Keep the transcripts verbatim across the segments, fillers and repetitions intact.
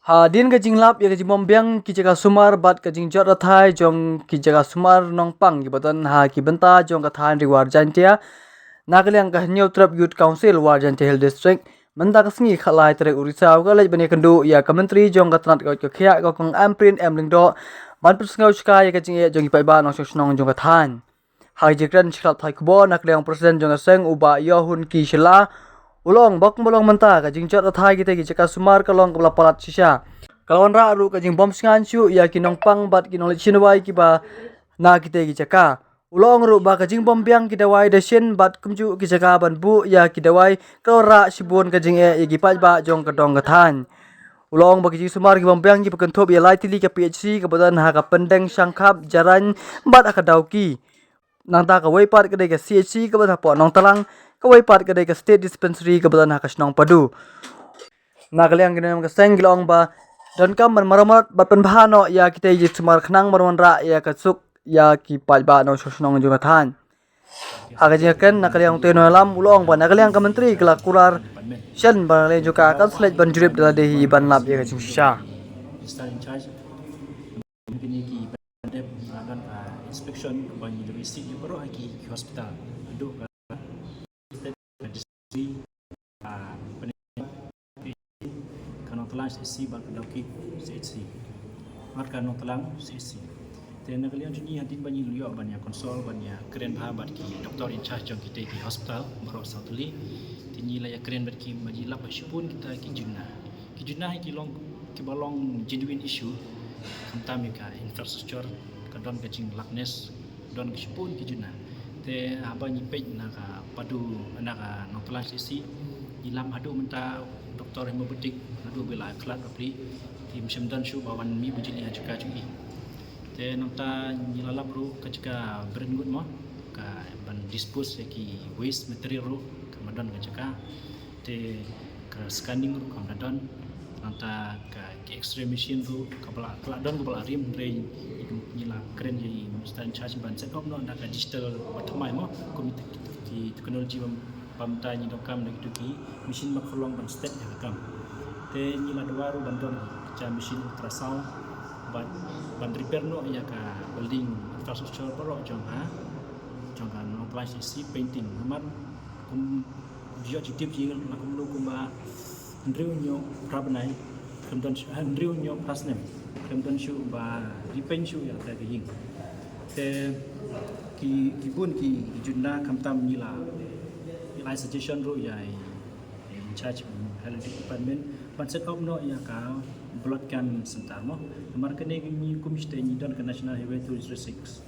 Hadien ka jinglap ïa ka jingbym biang ki jaka sumar bad ka jingjot rathai jong ki jaka sumar nongpang kiba don ha ki bynta jong ka thaiñ Ri War Jaintia, na ka liang ka Hynñiewtrep Youth Council War Jaintia Hill District, mynta ka sngi khatlai tarik u Risaw ka leit ban ïakynduh ïa ka Myntri jong ka tnat koit ka khiah ka Kong Ampareen M Lyngdoh ban pynsngew shkai ïa ka jingeh jong ki paidbah nongshong shnong jong ka thaiñ. Ha ka jingkren sha ki lad pathai khubor na ka liang u President jong ka seng u Bah Ïohunki Shylla, u la ong ba kumba long mynta ka jingjot rathai kita ki jaka sumar ka long kaba la palat shisha. Ka la wanrah ruh ka jingbym shngaiñ shuh ïa ki nongpang bad ki nongleit shin wai kiba na kita ki jaka. U la ong ruh ba ka jingbym biang ki dawai dashin bad kumjuh ki jaka ban buh ïa ki dawai ka la wanrah shibun ka jingeh ïa ki paidbah jong ka dong ka thaiñ. U la ong ba ki jingsumar kibym biang kiba kynthup ïa lai tylli ka P H C kaba don ha ka Pyndeng, Shangkhap, Jarain bad ha ka Dawki. Nangta kawei pat ka dei ka C H C kaba don hapoh Nongtlang, kawei pat ka dei ka State Dispensary kaba don ha ka shnong Padu. Na ka liang ki nongïalam ka seng ki la ong ba donkam ban maramot bad pynbha noh ïa kita ki jingsumar khnang ban wanrah ïa ka suk ïa ki paidbah nongshong shnong jong ka thaiñ. Ha ka jingkren na ka liang utei u nongïalam u la ong ba na ka liang ka Myntri ka la kular shen ba na ka liang jong ka kan sa leit ban jurip da lade hi ban lap ïa ka jingshisha. Kine ki ban dep, ah, don, ah, inspection kaba ngi la receive ïa baroh ha ki, ki hospital. Haduh ka, ka district, ah, ka Nongtlang C H C bad ka Dawki C H C bad ka Nongtlang C H C. Te na ka liang jong ngi hadien ba ngi la ïoh ban ïa consult ban ïa kren bha bad ki doctor in charge jong kita ki hospital baroh saw tylli. Te ngi la ïa kren bad ki ba ngi lap ba shibun kita ki jingna. Ki jingna hi ki long kiba long genuine issue. Khamtam ïa ka infrastructure ka don ka jinglahness, don ka shibun ki jingna. Te haba ngi peit na ka Padu, na ka Nongtlang C H C, ngi lap haduh mynta doctor homeopathic haduh ba la khlad bapli. Te ym shym don shuh ba wan mih bujli ha jaka jong ngi. Te nangta ngi la lap ruh ka jaka byrngut mo, ka ban dispose ïa ki waste material ruh kam don ka jaka. Te ka scanning ruh kam don. Nangta ka, ka X-ray machine ruh kaba la, ka la don kaba la rim, hynrei ngi la kren ïa i Minister in charge ban set up noh da ka digital ba thymmai mo, kum ki, ki technology ba, ba mynta ngi donkam da kito ki machine ba khlong ban stet ïa ka kam. Te ngi la dawa ruh ban don ki ja machine ultrasound ban, ban repair noh ïa ka building infrastructure baroh jong ka, jong ka Nongtlang C H C painting. Namar kum ïoh jingtip jingïeng la kumno kumba hynriew hynñiew phra bnai khlem don shuh, hynriew hynñiew phra snem khlem don shuh ba repaint shuh ïa kata ka ïing. Te ki, ki bun ki, ki jingna, khamtam ngi la, ngi la ai suggestion ruh ïa i, i in charge health department ban set up noh ïa ka blood cam center mo. Namar kane ngi kum state ngi don ka National Highway two zero six.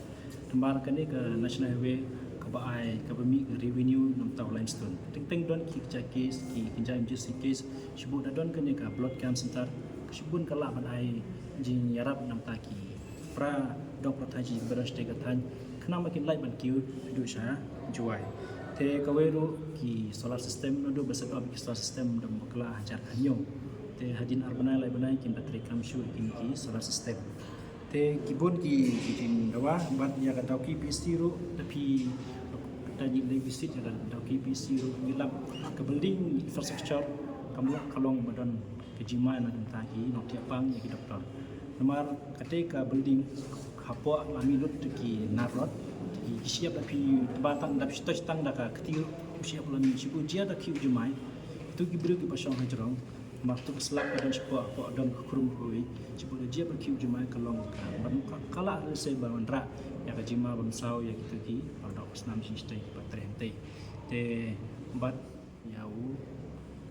Namar kane ka National Highway kaba ai, kaba mih ka revenue na bynta u limestone. Teng teng don ki, ki ja case, ki, ki ja emergency case, shibun da don kane ka blood cam center, shibun ka lah ban ai jingïarap na bynta ki para doh para thaiñ kiba don shatei ka thaiñ, khnang ba kin lait ban kiew haduh sha Jowai. Te kawei ruh ki solar system, naduh ba set up ki solar system da bakla hajar khathynñiew. Te hadien ar bnai lai bnai kin da treikam shuh kine ki solar system. Te ki bun ki, ki jingdawa bad ïa ka Dawki P H C ruh, da phi, da ngi leit visit ïa ka Dawki P H C ruh, ngi lap ka building infrastructure kam long, ka long ba don ka jingma na ka bynta ki nongthiah pang ïa ki doktor. Namar katei ka building hapoh la mih lut ki nar rot, ki, ki shyiap da phi tba tang, da phi touch tang da ka kti ruh, ki shyiap la mih, shibun jia da ki u jumai. Ito ki briew kiba shong hajrong, namar ito ka slab ka don shapoh, hapoh don ka khrum kawei, shibun da jia da ki u jumai ka long ka, ban ka, ka lah lehse ban wanrah ïa ka jingma ban saw ïa kito ki para doh para snam jingshatei kiba trei hangtei. Te bad ïa u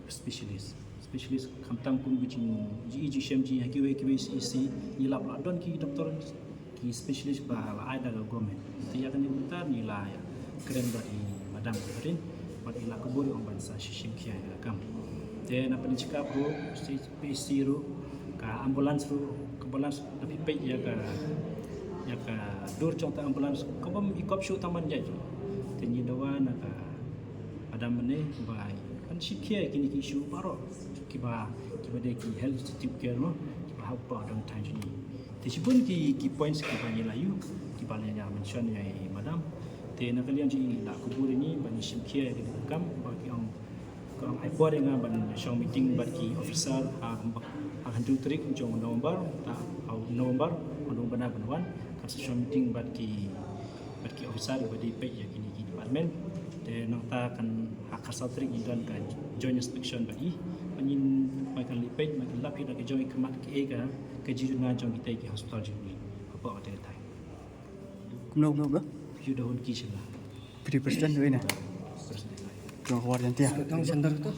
specialist. Specialist khamtam kum ki jing, ji, jingshem ji ha kiwei kiwei C H C, ngi lap la don ki doktor, ki specialist ba la ai da ka government. Te ïa kane mynta ngi la ïa kren bad i madam Catherine, bad i la kubur ong ban sa shisien khia ïa ka kam. Te na pynshngap ruh, P H C ruh, ka ambulance ruh, ka ambulance da phi peit ïa ka, ïa ka dur jong ka ambulance, ka bym i kop shuh tang ban ïaid. Te ngi dawa na ka madam mynne ba ban shim khia ïa kine ki issue baroh kiba, kiba dei ki health institute care mo, kiba hap ba dang thaiñ jong ngi. Te shibun ki, ki points kiba ngi la ïoh, kiba la ïa mention ïa i madam. Te na ka liang jong ngi la kubur ïa ngi ban shim khia ïa kine ki kam ba ki ong Ai por ïa nga ban shong meeting bad ki officer ha ha hynriew tarik jong November, ta ha November, ha November na ban wan, kan sa shong meeting bad ki bad ki officer ba dei peit ïa kine ki department. Te nangta kan ha ka saw tarik ngin don ka joint inspection bad i. Ba ngin, ba kan leit peit, ba kan lap ïa ka jong i khmat ka, ka, ka jingduna jong kita ki hospital jong ngi. Hapoh ka tai. Kumno, kumno, bro? Yu Dahun Ki Shimla. Phi dei president, ïa ine? President. Jong ka War Jaintia. Tang center tu.